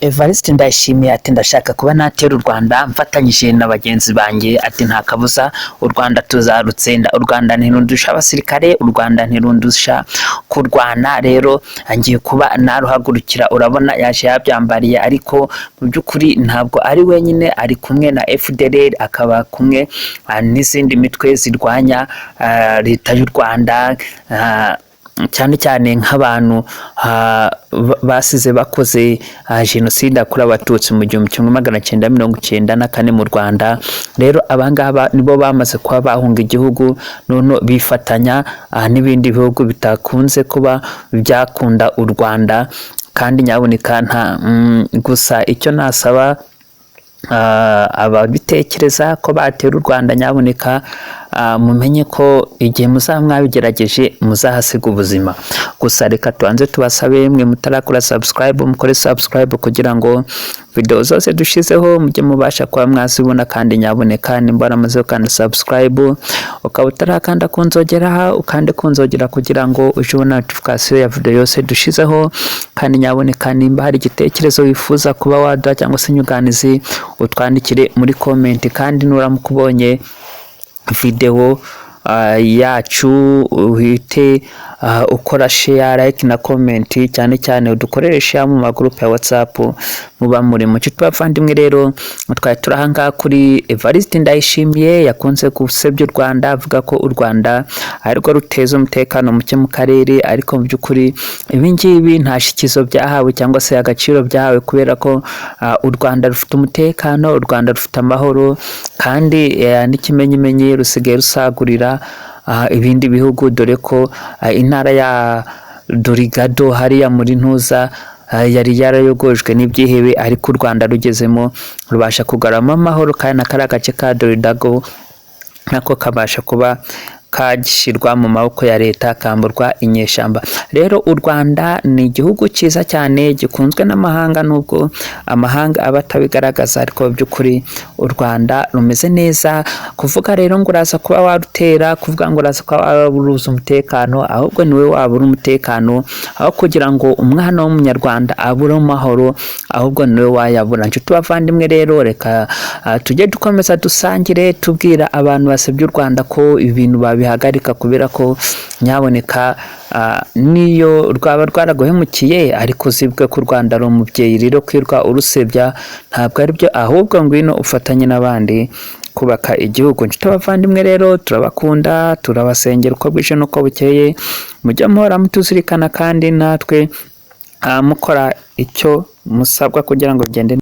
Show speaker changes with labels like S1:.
S1: Evariste Ndayishimiye ati ndashaka kuba natera u Rwanda mfatanyije na bagenzi banjye, ati nta kabuza u Rwanda tuzarutsinda, u Rwanda ntirundusha abasirikare, u Rwanda ntirundusha kurwana, rero ngiye kuba naruhagurukira. Urabona yaje yabyambariye, ariko mu by'ukuri ntabwo ari wenyine, ari kumwe na FDLR, akaba kumwe n'izindi mitwe zirwanya leta y'u Rwanda, cyane cyane nk'abantu basize bakoze jenoside yakorewe Abatutsi mu 1994 mu Rwanda. Rero abangaba nibo bamaze kuba bahunga igihugu, none bifatanya n'ibindi bihugu bitakunze kuba byakunda u Rwanda. Kandi nyaboneka nta gusa icyo nasaba ababitekereza ko batera u Rwanda, nyaboneka mumenye ko igihe muzaba mwabigerageje muzahasiga ubuzima. Gusa reka tubanze tubasabe, mwe mutarakora subscribe, mukore subscribe kugira ngo video zose dushizeho mujye mubasha kuba mwazibona. Kandi nyaboneka nimba waramaze gukanda subscribe ukaba utarakanda ku nzogera, ukande ku nzogera kugira ngo uje ubona notification ya video yose dushizeho. Kandi nyaboneka nimba hari igitekerezo wifuza kuba waduha cyangwa se inyunganizi, utwandikire muri comment. Kandi nuramuka ubonye video yacu, uhite ukora share, like na comment, cyane cyane udukorere share mu magroupe ya WhatsApp muba muri mu nshuti bavandimwe. Rero twari turi ahangaha kuri Evariste Ndayishimiye, yakunze gusebya u Rwanda, avuga ko u Rwanda arirwo ruteza umutekano muke mu karere, ariko mu by'ukuri ibi ngibi nta shikizo byahawe cyangwa se agaciro byahawe, kubera ko u Rwanda rufite umutekano, u Rwanda rufite amahoro, kandi n'ikimenyimenyi rusigaye rusagurira ibindi bihugu, dore ko intara ya Dorigado hariya muri Ntuza yari yarayogojwe n'ibyihebe, ariko u Rwanda rugezemo rubasha kugaramo amahoro, kandi na kariya gace ka Doridago nako kabasha kuba kagishyirwa mu maboko ya leta, kamburwa inyeshyamba. Rero u Rwanda ni igihugu cyiza cyane gikunzwe n'amahanga, nubwo amahanga aba atabigaragaza, ariko mu by'ukuri u Rwanda rumeze neza. Kuvuga rero ngo uraza kuba warutera, kuvuga ngo uraza kuba waburuza umutekano, ahubwo niwe wabura umutekano. Aho kugira ngo umwana w'Umunyarwanda abure amahoro, ahubwo niwe wayabura. Nshuti bavandimwe, rero reka tujye dukomeza dusangire, tubwira abantu basebya u Rwanda ko ibintu babihagarika, kubera ko nyaboneka niyo rwaba rwaraguhemukiye, ariko uzibwe ko u Rwanda ari umubyeyi. Rero kwirwa urusebya ntabwo ari byo, ahubwo ngwino ufatanye n'abandi kubaka igihugu. Nshuti abavandimwe, rero turabakunda, turabasengera uko bwije n'uko bukeye. Mujye muhora mutuzirikana, kandi natwe mukora icyo musabwa kugira ngo bigende.